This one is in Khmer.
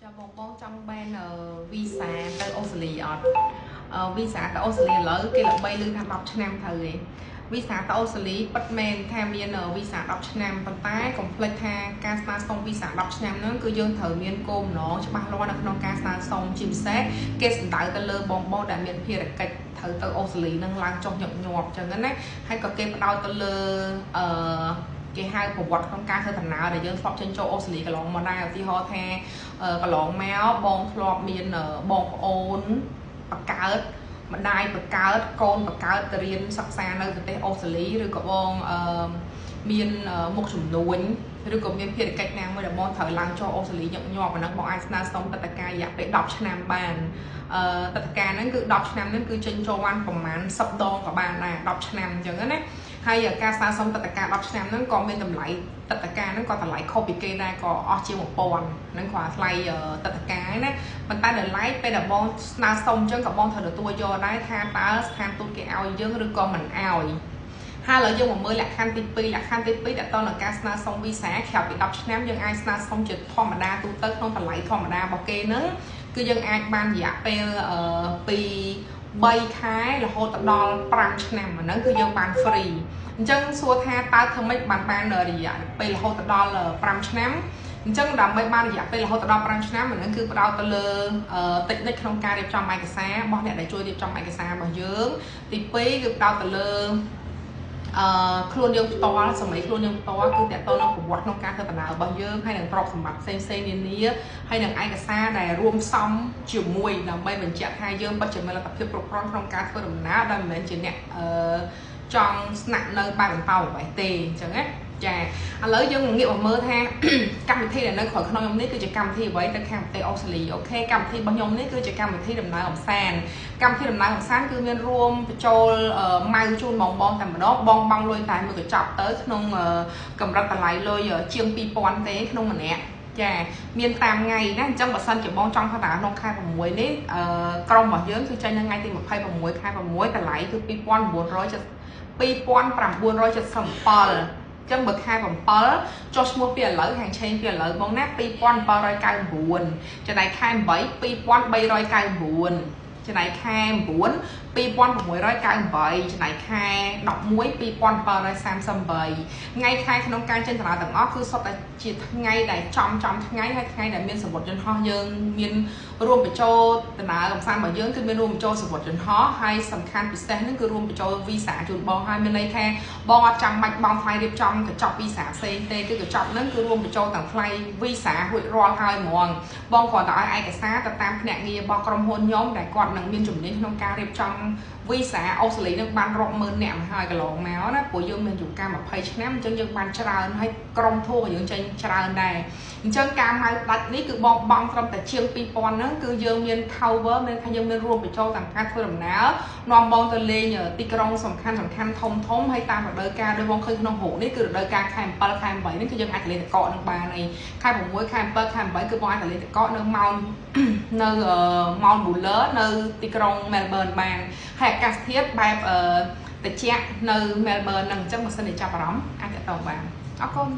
ចាបងបងចង់បានវីសាទៅអូស្ត្រាលីអត់វីសាទៅអូស្ត្រាលីឥឡូវគេល្បីឮថា10ឆ្នាំត្រូវឯងវីសាទៅអូស្ត្រាលីពិតមែនថាមានវីសា10ឆ្នាំប៉ុន្តែកុំភ្លេចថាការស្នើសុំវីសា10ឆ្នាំហ្នឹងគឺយើងត្រូវមានគោលបំណងច្បាស់លាស់នៅក្នុងការស្នើសុំជាពិសេសគេសំដៅទៅលើបងបងដែលមានភារកិច្ចត្រូវទៅអូស្ត្រាលីនឹងឡើងចុះញឹកញាប់ចឹងណាហើយក៏គេផ្ដោតទៅលើអឺគេហៅប្រវត្តិក្នុងការធ្វើដំណើរដែលយើងធ្លាប់ចេញចូលអូស្ត្រាលីកន្លងមកដែរឧទាហរណ៍ថាកន្លងមកបងធ្លាប់មានបងប្អូនបកើតម្ដាយបកើតកូនបកើតទៅរៀនសិក្សានៅប្រទេសអូស្ត្រាលីឬក៏បងមានមុខចំនួនឬក៏មានភារកិច្ចណាមួយដែលបងត្រូវឡើងចុះអូស្ត្រាលីញឹកញាប់អាហ្នឹងបងអាចស្នើសុំទឹកតការរយៈពេល10ឆ្នាំបានទឹកតការហ្នឹងគឺ10ឆ្នាំហ្នឹងគឺចេញចូលបានប្រហែល10ដងក៏បានដែរ10ឆ្នាំអញ្ចឹងណាហើយការស្នើសុំទឹកតការ10ឆ្នាំហ្នឹងក៏មានតម្លៃទឹកតការហ្នឹងក៏តម្លៃខុសពីគេដែរក៏អស់ជាង1000ហ្នឹងគ្រាន់ថ្លៃទឹកតការណាប៉ុន្តែតម្លៃពេលដែលបងស្នើសុំអញ្ចឹងក៏បងត្រូវទទួលយកដែរថាតើស្ថានទូតគេឲ្យយើងឬក៏មិនឲ្យហើយឥឡូវយើងមកមើលលក្ខខណ្ឌទី2លក្ខខណ្ឌទី2តើតើនឹងការស្នើសុំវីសាក្រៅពី10ឆ្នាំយើងអាចស្នើសុំជាធម្មតាទូទៅក្នុងតម្លៃធម្មតារបស់គេហ្នឹងគឺយើងអាចបានរយៈពេលពី3ខែរហូតដល់5ឆ្នាំអាហ្នឹងគឺយើងបាន free អញ្ចឹងសួរថាតើធ្វើម៉េចបានរយៈពេលរហូតដល់5ឆ្នាំអញ្ចឹងដើម្បីបានរយៈពេលរហូតដល់5ឆ្នាំអាហ្នឹងគឺផ្ដោតទៅលើតិចនិចក្នុងការរៀបចំឯកសាររបស់អ្នកដែលជួយរៀបចំឯកសាររបស់យើងទី2គឺផ្ដោតទៅលើខ្លួនយើងផ្ទាល់សម័យខ្លួនយើងផ្ទាល់គឺតកតងនឹងប្រវត្តិក្នុងការធ្វើដំណើររបស់យើងហើយនឹងទ្រព្យសម្បត្តិផ្សេងផ្សេងនានាហើយនឹងឯកសារដែលរួមផ្សំជាមួយដើម្បីបញ្ជាក់ថាយើងពិតជាមានលទ្ធភាពគ្រប់គ្រាន់ក្នុងការធ្វើដំណើរដោយមិនមែនជាអ្នកចង់ស្នាក់នៅបែបបន្តអ្វីទេអញ្ចឹងណាចាឥឡូវយើងងាកមកមើលថាកម្មវិធីដែលនៅក្រោយក្នុងខ្ញុំនេះគឺជាកម្មវិធីអ្វីទៅខាងប្រទេសអូស្ត្រាលីអូខេកម្មវិធីរបស់ខ្ញុំនេះគឺជាកម្មវិធីដំណើរកម្សាន្តកម្មវិធីដំណើរកម្សាន្តគឺមានរួមបញ្ចូលម៉ៅជូនបងបងតែម្ដងបងបង់លុយតែមួយកញ្ចប់ទៅក្នុងកម្រិតតម្លៃលុយជាង2000ទេក្នុងម្នាក់ចាមានតាមថ្ងៃណាអញ្ចឹងបើសិនជាបងចង់ធ្វើដំណើរក្នុងខែ6នេះក្រុមរបស់យើងគឺចេញនៅថ្ងៃទី26ខែ6តម្លៃគឺ2977ចឹងបើខែ7ចុះឈ្មោះពីឥឡូវហាងឆេងពីឥឡូវបងណា2799ចំណែកខែ8 2399ចំណែកខែ9 2698ចំណែកខែ11 2738ថ្ងៃខែក្នុងការចេញដំណើរទាំងអស់គឺសុទ្ធតែជាថ្ងៃដែលចំថ្ងៃហើយថ្ងៃដែលមានសម្បត្តិយន្តហោះយើងមានរួមបញ្ចូលដំណើរកម្សាន្តរបស់យើងគឺមានរួមបញ្ចូលសម្បត្តិយន្តហោះហើយសំខាន់ពិសេសហ្នឹងគឺរួមបញ្ចូលវីសាជូនបងហើយមានន័យថាបងអត់ចាំបាច់បងថ្លៃរៀបចំកញ្ចប់វីសាផ្សេងទេគឺកញ្ចប់ហ្នឹងគឺរួមបញ្ចូលទាំងថ្លៃវីសារួចរាល់ហើយហ្មងបងគ្រាន់តែឲ្យឯកសារទៅតាមភ្នាក់ងាររបស់ក្រុមហ៊ុនខ្ញុំដែលគាត់នឹងមានជំនាញក្នុងការរៀបចំវីសាអូស្ត្រាលីនឹងបានរាប់ម៉ឺនអ្នកមកហើយកន្លងមកណាព្រោះយើងមានអាយុកាល20ឆ្នាំអញ្ចឹងយើងបានច្រើនហើយក្រុមធូរក៏យើងចេញច្រើនដែរអញ្ចឹងការម៉ៅផ្ដាច់នេះគឺបងបង់ត្រឹមតែជាង2000ហ្នឹងគឺយើងមាន cover មានថាយើងមានរួមបញ្ចូលទាំងការធ្វើដំណើរនាំបងទៅលេងទីក្រុងសំខាន់សំខាន់ធំធំហើយតាមរដូវកាលដូចបងឃើញក្នុងរូបនេះគឺរដូវកាលខែ7ខែ8នេះគឺយើងអាចទៅលេងតកកនឹងបានហើយខែ6ខែ7ខែ8គឺបងអាចទៅលេងតកកនៅ Mount នៅ Mount Buller នៅទីក្រុង Melbourne បានហើយអាកាសធាតុបែបត្រជាក់នៅ Melbourne ហ្នឹងអញ្ចឹងបើសិនជាចាប់អារម្មណ៍អាចតទៅបានអរគុណ។